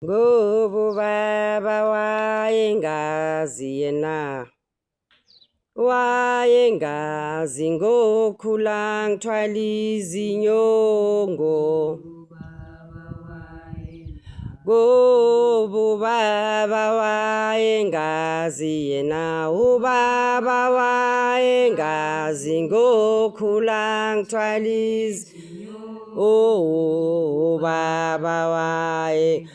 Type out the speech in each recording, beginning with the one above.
Ngoba ubaba wayengazi yena, wayengazi ngokhula ngithwala izinyongo. Ngoba ubaba wayengazi yena, ubaba wayengazi ngokhula ngithwala izinyongo. Oh, ubaba waye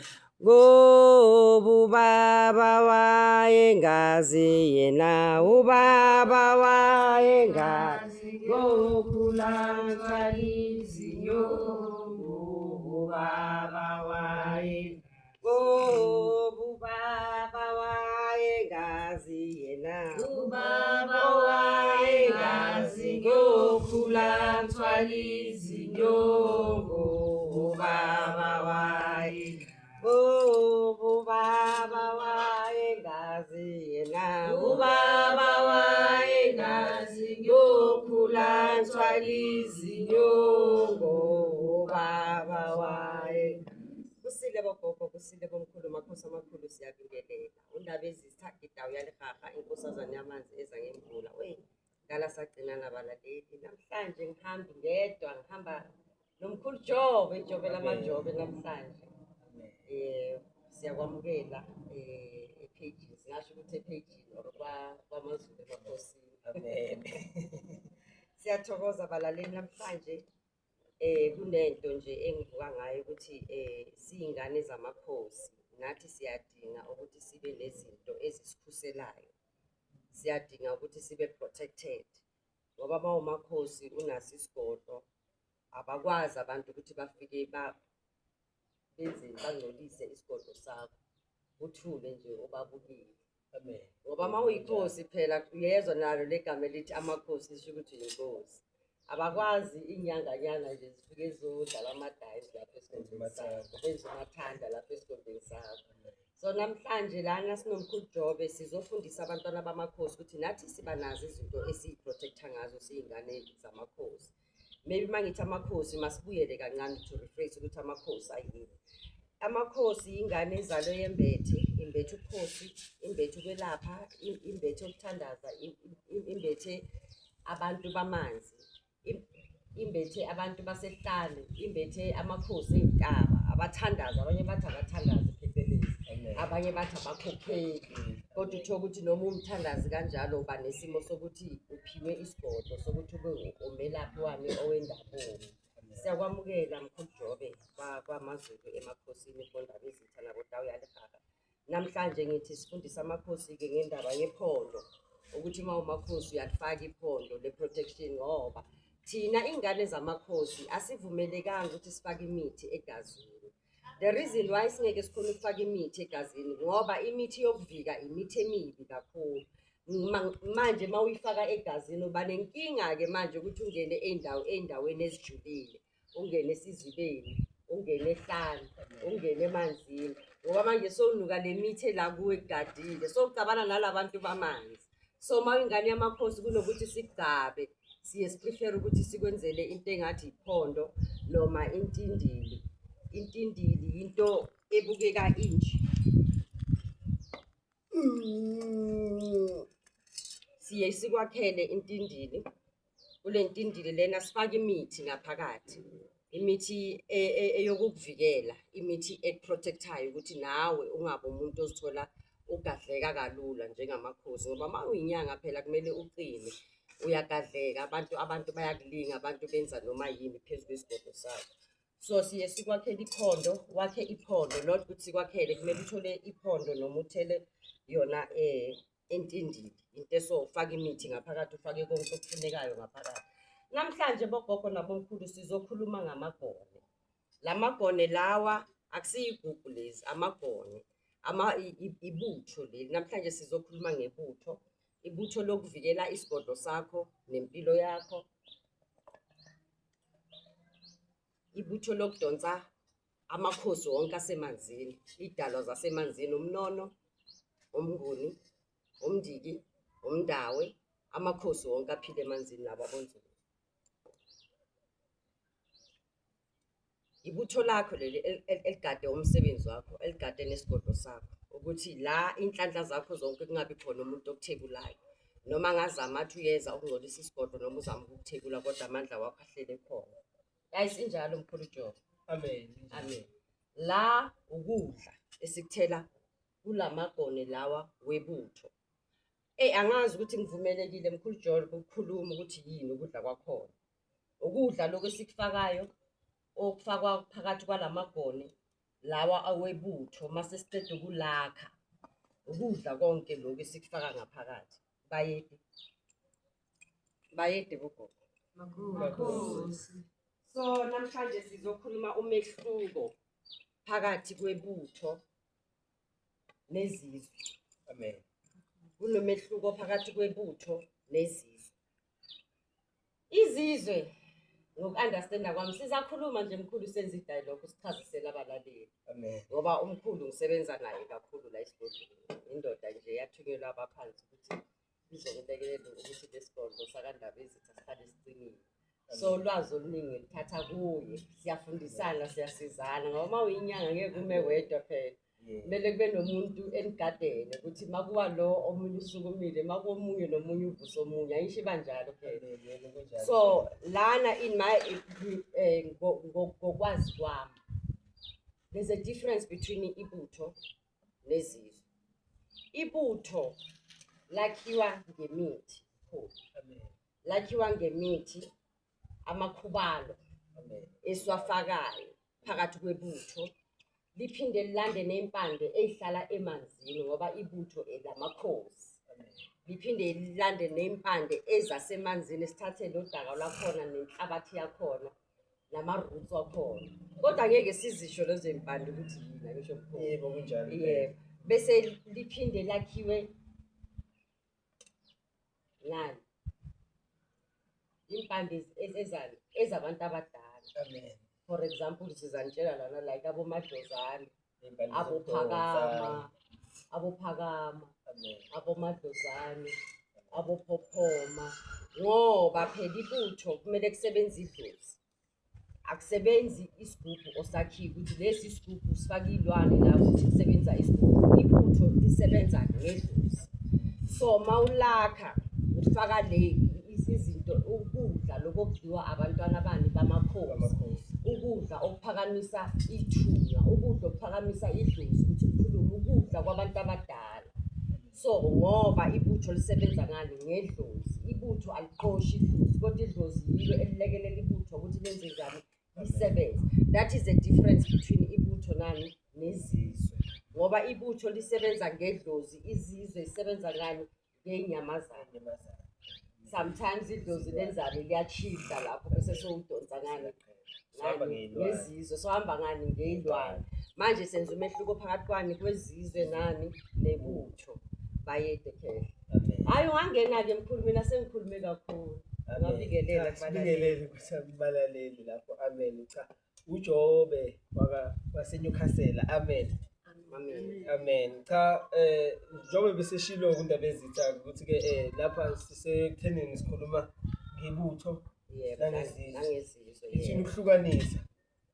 Ngoba ubaba wayengazi yena, ubaba wayengazi ngokhula ngithwala izinyongo, ubaba waye Ngoba ubaba wayengazi yena, Ubaba wayengazi ngokhula ngithwala izinyongo, ubaba waye Ngoba ubaba wayengazi yena, Ubaba wayengazi ngokhula ngithwala izinyongo, ubaba waye Kusile bogogo, kusile bomkhulu, makhosi amakhulu, siyabingelela. Undaba ezitha idawu yalihaha, inkosazane yamanzi eza ngemvula. Wey, dala sagcina nabalaleli. Namhlanje ngihambi ngedwa, ngihamba nomkhulu Jobe, ijobe lamajobe namhlanje. Siyakwamukela ephejini, singasho ukuthi ephejini or kwaMaZulu emakhosini. Amen. Siyathokoza balaleli namhlanje. Kunento nje engivuka ngayo ukuthi siyingane zamakhosi, nathi siyadinga ukuthi sibe nezinto ezisikhuselayo. Siyadinga ukuthi sibe protected ngoba uma umakhosi unaso isigodlo, abakwazi abantu ukuthi bafike benzeni, bangcolise isigodlo sakho, uthule nje ubabukile. Amen. Ngoba uma uyinkosi phela uyezwa nalo legama elithi amakhosi lisho ukuthi uyinkosi. Abakwazi inyanganyana nje zifike zodlala amadayisi lapha esigodlweni sakho, benze umathanda lapha esigodlweni sakho. So namhlanje lana sinomkhulu Jobe sizofundisa abantwana bamakhosi ukuthi nathi siba nazo izinto esiyi-protect-a ngazo siyingane zamakhosi. Maybe uma ngithi amakhosi masibuyele kancane to rephrase ukuthi amakhosi ayini. Amakhosi yingane ezalwe yembethe, imbethe ubukhosi, imbethe ukwelapha, imbethe ukuthandaza, imbethe abantu bamanzi, imbethe abantu basehlane, imbethe amakhosi ey'ntaba, abathandazi, abanye bathi abathandazi phecelezi, abanye bathi abakhokheli. Kodwa uthole ukuthi noma umthandazi kanjalo uba nesimo sokuthi uphiwe isigodlo sokuthi ube umelaphi wami owendabuko. Siyakwamukela Mkhulu Jobe kwaMaZulu emakhosini koNdaba ezitha nakoDawu yalihaha. Namhlanje ngithi sifundisa amakhosi-ke ngendaba yephondo, ukuthi uma umakhosi uyalifaka iphondo le-protection, ngoba thina iy'ngane zamakhosi asivumelekanga ukuthi sifake imithi egazini. The reason why singeke sikhone ukufaka imithi egazini ngoba imithi yokuvika imithi emibi kakhulu. Manje uma uyifaka egazini uba nenkinga-ke manje ukuthi ungene ey'ndaweni ezijulile, ungene esizibeni, ungene ehlane, ungene emanzini, ngoba manje sowunuka le mithi ela kuwe ekugadile, sowucabana nala bantu bamanzi. So uma uyingane yamakhosi kunokuthi sikugcabe, siye siprefere ukuthi sikwenzele into engathi iphondo noma intindili. Intindili yinto ebukeka inje. Siye sikwakhele intindili. Kule ntindili lena sifake imithi ngaphakathi, imithi eyokukuvikela, imithi ekuprotect-ayo ukuthi nawe ungabi umuntu ozithola ugadleka kalula njengamakhosi, ngoba uma uyinyanga phela kumele uqine, uyagadleka, abantu bayakulinga, abantu benza noma yini phezu kwesigodlo sakho. So siye sikwakhele iphondo, wakhe iphondo, not ukuthi sikwakhele, kumele uthole iphondo noma uthele yona entindili, into eso ufake imithi ngaphakathi, ufake konke okufunekayo ngaphakathi. Namhlanje bogogo nabomkhulu sizokhuluma ngamagone. La magone lawa akusiyigugu lezi, amagone ibutho leli. Namhlanje sizokhuluma ngebutho, ibutho lokuvikela isigodlo sakho nempilo yakho, ibutho lokudonsa amakhosi wonke asemanzini, idalwa zasemanzini, umnono, umnguni, umndiki, umndawe, amakhosi wonke aphila emanzini nabo abonzulu. Ibutho lakho leli eligade umsebenzi wakho, eligade nesigodlo sakho, ukuthi la inhlanhla zakho zonke kungabi khona umuntu okuthekulayo. Noma angazama athi uyeza ukungcolisa isigodlo noma uzama ukukuthekula kodwa amandla wakho ahlele khona. Guys, injalo mkhulu Jobe. Amen. Amen. La ukudla esikuthela kulamagone lawa webutho. Eyi angazi ukuthi ngivumelekile mkhulu Jobe ukukhuluma ukuthi yini ukudla kwakhona. Ukudla lokhu esikufakayo okufakwa phakathi kwalamagone lawa awebutho mase siqeda ukulakha. Ukudla konke lokhu esikufaka ngaphakathi. Bayede. Bayede bogogo. Makhosi. So namhlanje sizokhuluma umehluko phakathi kwebutho nezizwe. Amen. Kunomehluko phakathi kwebutho nezizwe. Izizwe ngoku-understanda kwami sizakhuluma nje mkhulu senze i-dialogue sichazisele abalaleli. Amen. Ngoba umkhulu ngisebenza naye kakhulu la esigodlweni. Indoda nje yathunyelwa abaphansi ukuthi izokulekelela ukuthi lesigodlo sakaNdabezitha sihlale siqinile. So ulwazi oluningi ngilithatha kuye, siyafundisana, siyasizana ngoba uma uyinyanga ngeke ume wedwa phela. Kumele kube nomuntu enigadene ukuthi makuwa lo omunye usukumile, makuwomunye nomunye uvusa omunye, ayisho iba njalo phela. So lana in my ngokwazi kwami, there's a difference between ibutho nezizwe. Ibutho lakhiwa ngemithi, lakhiwa ngemithi, amakhubalo esiwafakayo phakathi kwebutho, liphinde lilande ney'mpande ey'hlala emanzini ngoba ibutho elamakhosi. Liphinde lilande ney'mpande ezasemanzini, sithathe lo daka lwakhona nenhlabathi yakhona nama-roots wakhona. Kodwa ngeke sizisho lezo y'mpande ukuthi yini, angisho mkhulu. Yebo kunjalo. Yebo. Bese liphinde lakhiwe ngani? Impande ezani ezabantu abadala. Amen. For example, sizanitshela lana like abomadlozane, Iy'mpande abophakama, abophakama, Amen. abomadlozane, abophophoma, ngoba phela ibutho kumele kusebenze idlozi. Akusebenzi isigubhu osakhiwe ukuthi lesi sigubhu sifake iy'lwane la ukuthi kusebenza isigubhu. Ibutho lisebenza ngedlozi. So mawulakha ufaka le izinto, ukudla lokho okudliwa abantwana bani bamakhosi, Bamakhosi. ukudla okuphakamisa ithunywa, ukudla okuphakamisa idlozi ukuthi kukhulume, ukudla kwabantu abadala. So ngoba ibutho lisebenza ngani? Ngedlozi. Ibutho aliqoshi idlozi, kodwa idlozi yilo elilekelela ibutho ukuthi lenze njani, lisebenze. That is the difference between ibutho nani nezizwe, ngoba ibutho lisebenza ngedlozi, izizwe zisebenza ngani? Ngey'nyamazane. Inyamazane. Sometimes idlozi lenzani? Liyachitha lapho bese sowudonsa ngani? Sihamba Ngani? ngey'lwane. Ngezizwe. Sohamba ngani? Ngey'lwane. Manje senza umehluko phakathi kwani kwezizwe nani nebutho. Bayede khehle. Amen. Hhayi ungangena-ke mkhulu, mina sengikhulume kakhulu. Amen. Ungabingelela Cha, kubalaleli. sibingelele kubalaleli lapho. Amen. Cha, uJobe waseNewcastle. Amen. Amen. Amen. Cha, njengoba beseshilo kuNdabezitha ukuthi ke lapha sisekuthenini sikhuluma ngebutho Yebo, nangezizwe. nangezizwe. Ithini Yebo. ukuhlukanisa.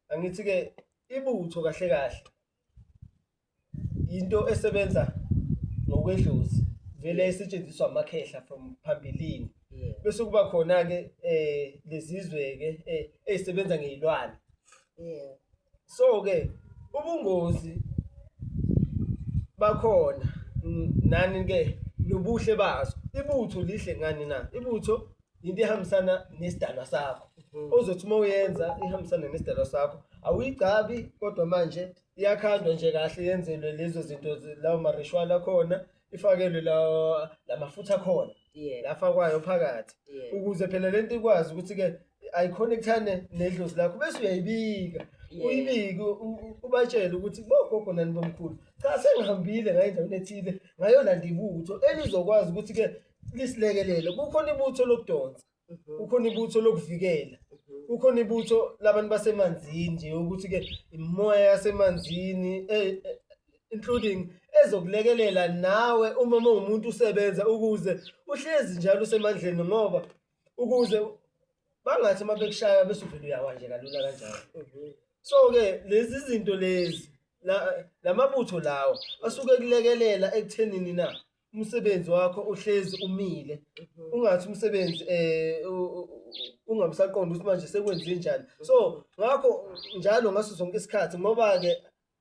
Angithi ke ibutho kahle kahle into esebenza ngokwedlozi, vele esetshenziswa amakhehla from phambilini. Yebo. Bese kuba khona ke lezizwe ke ezisebenza ngezilwane. Yebo. So ke ubungozi bakhona nani ke nobuhle bazo. Ibutho lihle ngani na? Ibutho into ehambisana nesidalwa sakho. Ozothi uma uyenza ihambisane nesidalwa sakho, awuyigcabi kodwa manje iyakhandwa nje kahle, yenzelwe lezo zinto lawo ma-ritual akhona, ifakelwe la lamafutha akhona lafakwayo phakathi, ukuze phela lento ikwazi ukuthi ke ayi-connectane nedlozi lakho, bese uyayibika, uyibike ubatshele ukuthi bogogo nani bomkhulu, cha sengihambile ngaye endaweni ethile ngayolanda ibutho elizokwazi ukuthi ke lisilekelele. Kukhona ibutho lokudonsa, kukhona ibutho lokuvikela, kukhona ibutho labantu basemanzini nje, ukuthi ke imoya yasemanzini including ezokulekelela nawe uma umuntu usebenza, ukuze uhlezi njalo usemandleni, ngoba ukuze bangathi uma bekushaya bese uvele uyawa nje kalula kanjalo. So-ke lezi zinto lezi lamabutho lawa asuke kulekelela ekuthenini na umsebenzi wakho uhlezi umile, ungathi umsebenzi ungabusaqonda ukuthi manje sekwenze njani. So ngakho njalo ngaso sonke isikhathi, ngoba-ke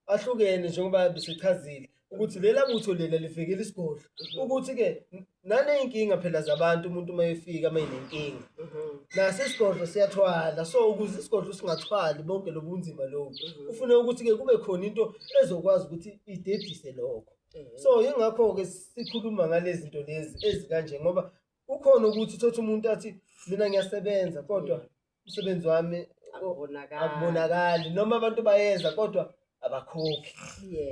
ahlukene njengoba besichazile ukuthi lela butho lela livikela isigodlo, ukuthi-ke naney'nkinga phela zabantu, umuntu uma efika uma enenkinga naso isigodlo siyathwala. So ukuze isigodlo singathwali bonke lobu bunzima lobu, kufuneka ukuthi-ke kube khona into ezokwazi ukuthi idedise lokho. So yingakho-ke sikhuluma ngale zinto lezi ezikanje, ngoba kukhona ukuthi uthothe umuntu athi mina ngiyasebenza kodwa umsebenzi wami akubonakali, noma abantu bayeza kodwa abakhokhi.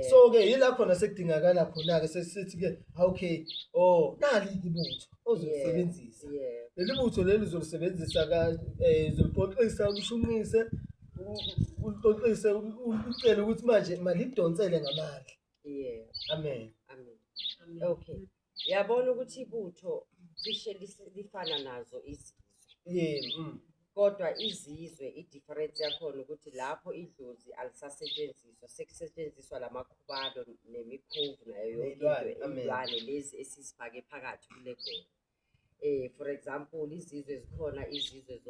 So-ke yila khona sekudingakala khona-ke sesithi-ke okay, oh nali ibutho ozolisebenzisa. Leli butho leli uzolisebenzisa uzolixoxisa, ushunqise, ulixoxise, ucele ukuthi manje malidonsele ngamandla. Amen. Amen. Okay. Yabona ukuthi ibutho cishe lifana nazo izizwe. Yebo. Kodwa izizwe i-difference yakhona ukuthi lapho idlozi alisasetshenziswa, sekusetshenziswa lamakhubalo nemikhovu nayo yonke into, iy'lwane lezi esizifake phakathi kule goma. For example, izizwe zikhona, izizwe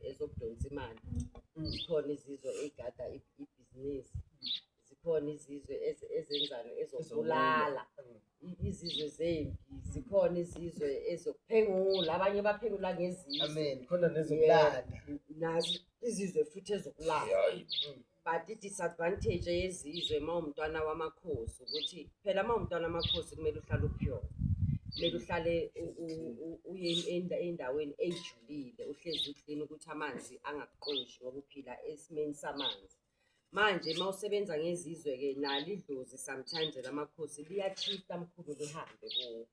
ezokudonsa imali, zikhona izizwe ey'gada ibhizinisi, zikhona izizwe ezenzani, ezokubulala, izizwe zempi, zikhona izizwe ezokuphengula, abanye baphengula ngezizwe. Amen. Khona nezokulanda. Nazo izizwe futhi ezokulanda. But i-disadvantage yezizwe uma uwumntwana wamakhosi ukuthi phela uma uwumntwana wamakhosi kumele uhlale u-pure. Kumele uhlale uye endaweni ejulile, uhlezi u-clean ukuthi amanzi angakuqoshi ngoba uphila esimeni samanzi. Manje uma usebenza ngezizwe-ke nalo idlozi sometimes lamakhosi liya-shift-a mkhulu lihambe kuwo.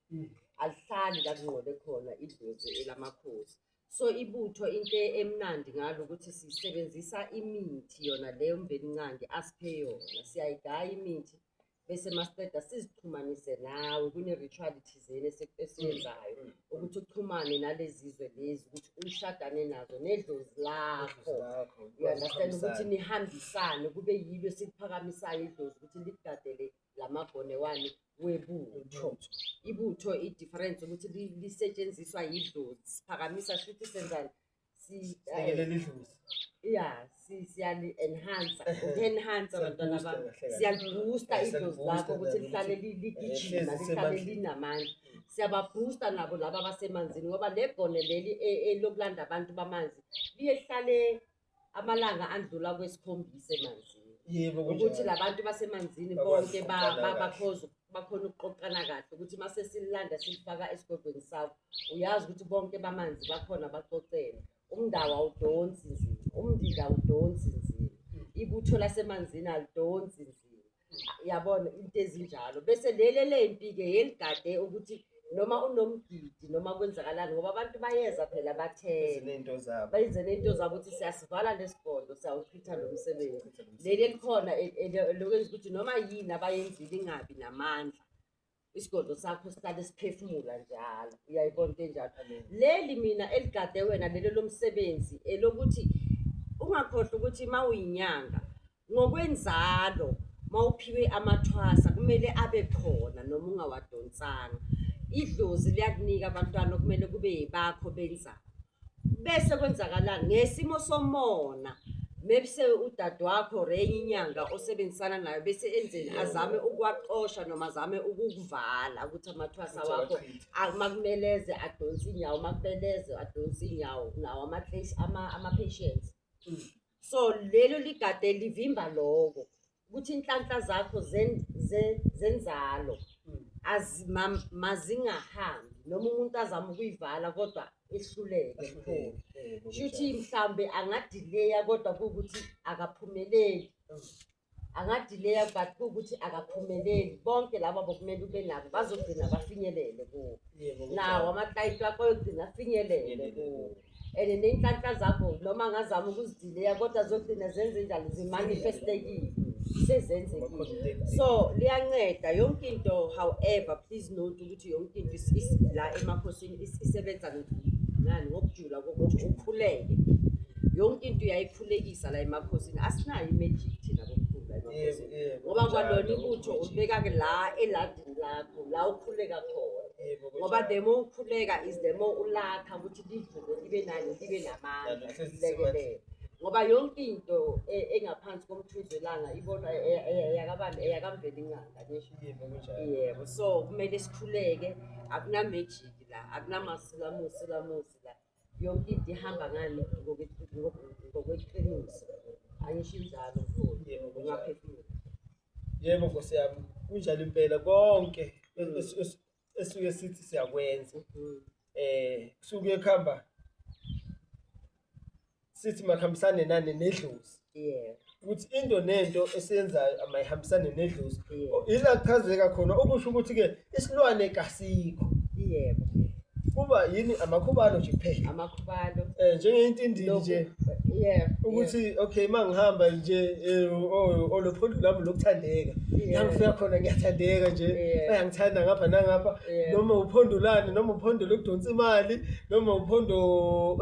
Alihlali la kungqole khona idlozi elamakhosi. So ibutho into emnandi ngalo ukuthi sisebenzisa imithi yona leyo Mvelinqangi asiphe yona. Siyayigaya imithi bese masiqeda sizixhumanise nawe, kune-ritual thizeni esiyenzayo ukuthi uxhumane nalezi zizwe lezi, ukuthi ushadane nazo nedlozi lakho. You understand ukuthi nihambisane, kube yilo esiliphakamisayo idlozi ukuthi likugadele lamagone wani webutho. Ibutho i-difference ukuthi lisetshenziswa yidlozi, siphakamisa shuthi senzani? Silekelela idlozi. Yeah, siyali-enhance, uku-enhance abantwana bami. Siyali-boost-a idlozi lakho ukuthi lihlale ligijima, lihlale linamandla. Siyaba-boost-a nabo laba abasemanzini ngoba le gone leli elokulanda abantu bamanzi liye lihlale amalanga andlula kwesikhombisa emanzini. Yebo, ukuthi labantu basemanzini bonke bakhona ukuqoqana kahle ukuthi mase sililanda silifaka esigodlweni sakho, uyazi ukuthi bonke bamanzi bakhona bacocene. Umndawo awudonsi nzima, umndiki awudonsi nzima, ibutho lasemanzini alidonsi nzima. Yabona into ezinjalo. Bese leli lempi-ke yeligade ukuthi noma unomgidi noma kwenzakalani, ngoba abantu bayeza phela bathele nento zabo, benze nento zabo ukuthi siyasivala lesigodlo, siyawuchitha lo msebenzi. Leli elikhona lokwenza ukuthi noma yini abayenzile ingabi namandla, isigodlo sakho sihlale siphefumula njalo. Uyayibona into enjalo. Leli mina eligade wena leli lomsebenzi elokuthi ungakhohlwa ukuthi uma uyinyanga ngokwenzalo mawuphiwe amathwasa kumele abe khona noma ungawadonsanga. Idlozi liyakunika abantwana okumele kube yibakho benzayo. Bese kwenzakalani ngesimo somona, mebese udadewakho or enye inyanga osebenzisana nayo bese enzeni, azame ukuwaxosha noma azame ukukuvala ukuthi amathwasa wakho makumeleze adonse inyawo, makumeleze adonse inyawo nawo ama-patients. So lelo ligade livimba lokho ukuthi inhlanhla zakho zenzalo mazingahambi, noma umuntu azama ukuyivala kodwa ehluleke. Shuthi mhlambe angadileya kodwa kuwukuthi akaphumeleli, angadileya but kuwukuthi akaphumeleli. Bonke laba bokumele ube nabo bazogcina bafinyelele kuwo, nawo amaklayenti akho ayogcina afinyelele kuwo. And ney'nhlanhla zakho noma angazama ukuzidileya kodwa zogcina zenze njani, zimanifestekile, sezenzekile. So liyanceda yonke into. However, please note ukuthi yonke into la emakhosini isebenza ngani, ngokujula kokuthi ukhuleke. Yonke into uyayikhulekisa la emakhosini. Asinayo i-magic thina bomkhulu la emakhosini. Yebo, Ngoba kwalona kunjalo, ibutho magic. ulibeka-ke la eladini lakho, la ukhuleka khona. Yebo, Ngoba kunjalo. the more ukhuleka is the more ulakha ukuthi livuke libe nani, libe namandla, Nalo hlezi lilekelele. Ngoba yonke into engaphansi komthunzi welanga ibonwa eyakabani, eyakaMvelinqangi, angisho? Yebo, kunjalo. Yebo, so kumele sikhuleke, akuna-magic la, akunamasilamusi lamusi la. Yonke into ihamba ngani? Ngokweqiniso. Angisho injalo mkhulu? Yebo, kunjalo. Ungaphefumula. Yebo, Nkosi yami, kunjalo impela konke esuke sithi siyakwenza. Kusuke kuhamba sithi makuhambisane nani nedlozi. Ukuthi into nento esiyenzayo amayihambisane nedlozi. Ila kuchazeka khona okusho ukuthi-ke isilwane kasikho. Kuba yini amakhubalo nje kuphela. Amakhubalo. Njengeyintindili nje. Ukuthi okay mangihamba nje olophondo lami lokuthandeka. La ngifika khona ngiyathandeka nje. Bayangithanda ngapha nangapha. Noma uphondo lani, noma uphondo lokudonsa imali, noma uphondo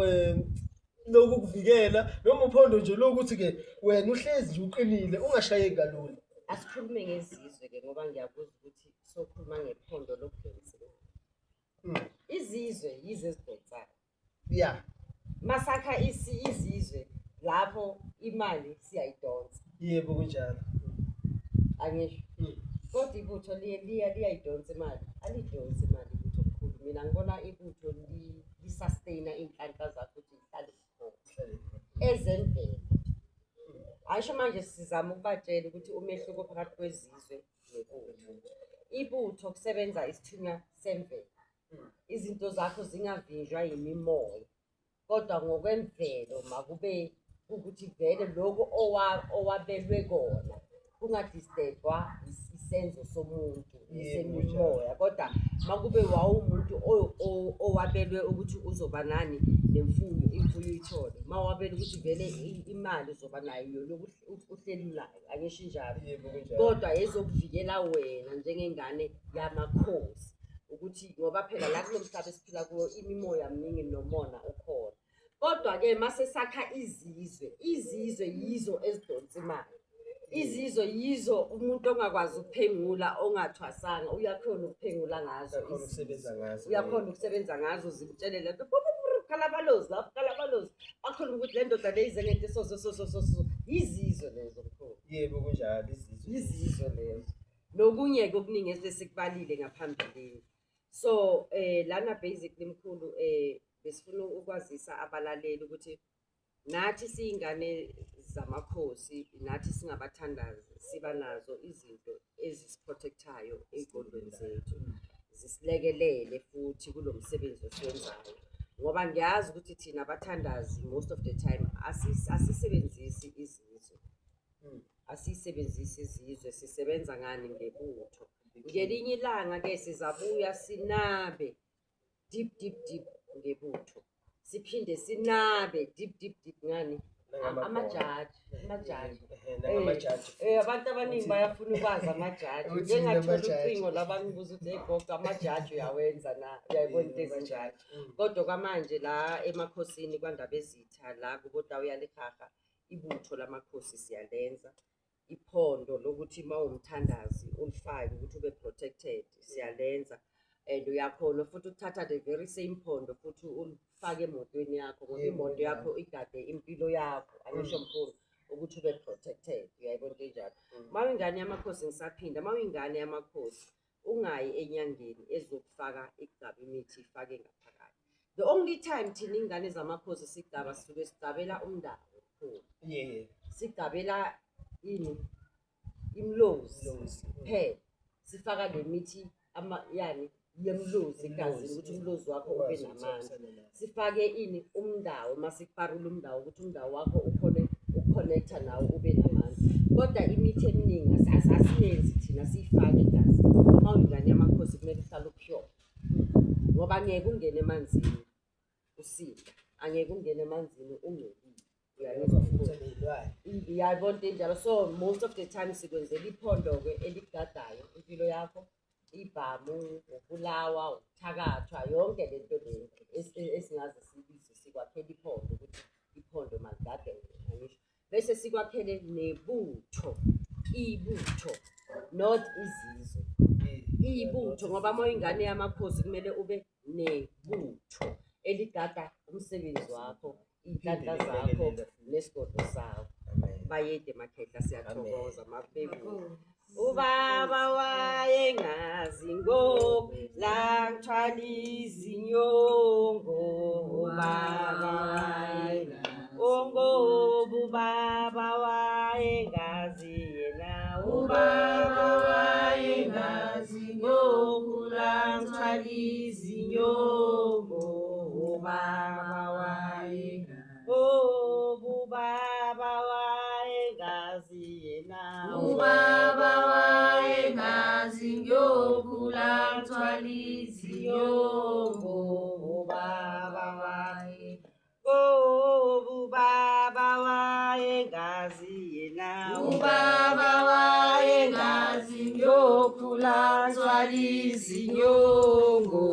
lokukuvikela, noma uphondo nje lokuthi ke wena uhlezi nje uqinile ungashayeki kalula. Asikhulume ngezizwe ke ngoba ngiyakuzwa ukuthi sokhuluma ngephondo lokudonsa imali. Izizwe yizo ezidonsayo. Masakha izizwe lapho imali siyayidonsa. Yebo, kunjalo. Angisho. Kodwa ibutho liyayidonsa imali. Alidonsi imali ibutho mkhulu. Mina ngibona ibutho li-sustain-a iy'nhlanhla zakho ukuthi zihlale zikhona. Ezemvelo. Ayisho manje sizama ukubatshela ukuthi umehluko phakathi kwezizwe nebutho. Ibutho kusebenza isithunywa semvelo. Izinto zakho zingavinjwa yimimoya. Kodwa ngokwemvelo makube ukuthi vele lokhu owabelwe kona kungadistebwa isenzo somuntu semimoya. Kodwa makube wawumuntu owabelwe ukuthi uzoba nani nemfuyo, imfuyo uyithole. Mawabelwe ukuthi vele imali uzoba nayo yoloku uhleli nayo, angisho injalo. Yebo, kunjalo. Kodwa ezokuvikela wena njengengane yamakhosi ukuthi ngoba phela la kulo mhlaba esiphila kuwo imimoya miningi nomona ukhona. Kodwa-ke mase sakha izizwe, izizwe yizo ezidonsa imali. Izizwe yizo umuntu ongakwazi ukuphengula ongathwasanga, uyakhona ukuphengula ngazo. Uyakhona ukusebenza ngazo. Uyakhona ukusebenza ngazo, zimtshele le nto. Kalabalozi lapho, kalabalozi. Bakhuluma ukuthi le ndoda le ize ngento so so so so so so. Izizwe lezo mkhulu. Yebo, kunjalo, izizwe. Izizwe lezo. Nokunye-ke okuningi esesikubalile ngaphambilini. So lana basically mkhulu besifuna ukwazisa abalaleli ukuthi nathi siyingane zamakhosi, nathi singabathandazi, siba nazo izinto ezisiprotectayo ey'qondweni zethu, zisilekelele futhi kulo msebenzi esiwenzayo. Ngoba ngiyazi ukuthi thina abathandazi most of the time asisebenzisi izizwe. Asisebenzisi izizwe, sisebenza ngani? Ngebutho. Ngelinye ilanga ke sizabuya sinabe deep deep deep ngebutho. Siphinde sinabe deep deep deep ngani? Amajaji, amajaji. Nangamajaji. Abantu abaningi bayafuna ukwazi amajaji. Uthini Njengathola amajaji? ucingo labangibuza ukuthi hey gogo amajaji uyawenza na? Uyayibona into ezinjalo. Kodwa kwamanje la emakhosini kwaNdabezitha la kuboTawu Lihaha ibutho lamakhosi siyalenza. Iphondo lokuthi mawumthandazi ulifake ukuthi ube protected siyalenza. And uyakhona futhi ukuthatha the very same phondo futhi ulifake emotweni yakho ngoba imoto yakho igade impilo yakho, angisho mkhulu, ukuthi ube protected. Uyayibona into enjalo. Mawuyingane yamakhosi, ngisaphinda, mawuyingane yamakhosi ungayi enyangeni ezokufaka igcaba imithi ifake ngaphakathi. The only time thina ingane zamakhosi sigcaba, sisuke sigcabela umndawo mkhulu. Sigcabela ini? Imlozi. Imlozi. Phela sifaka le mithi ama yani yemlozi egazini ukuthi umlozi wakho ube Ukwazi namandla. ukuhambisana nayo. Sifake ini? Umndawo, masikuparula umndawo ukuthi umndawo wakho ukhone ukuconnecta nawe ube namandla. Kodwa imithi eminingi asiyenzi thina, siyifake egazini. Uma uyingane yamakhosi kumele uhlale upure. Ngoba angeke ungene emanzini usinda, angeke ungene emanzini ungcolile. Uyayizwa mkhulu? Uyayibona into enjalo. So most of the time sikwenzela iphondo-ke elikugadayo impilo yakho, ibhamu, ukubulawa, ukuthakathwa, yonke le nto le esingaze siyibize, sikwakhela iphondo ukuthi iphondo Uphondo malugade wena, angisho. Bese sikwakhele nebutho, ibutho, not izizwe. Ibutho, ngoba uma uyingane yamakhosi kumele ube nebutho eligada umsebenzi wakho, iy'nhlanhla zakho nesigodlo sakho. Amen. Bayede makhehla, siyathokoza makube kuhle. Ubaba wayengazi ngoku langithwala izinyongo, ubaba wayengazi ongoba ubaba wayengazi yena, ubaba wayengazi ngoku langithwala izinyongo, ubaba wayengazi ubaba wayengazi yena, Ubaba wayengazi ngiyokhula ngithwala izinyongo. Ubaba waye oh ubaba wayengazi yena, Ubaba wayengazi ngiyokhula ngithwala izinyongo.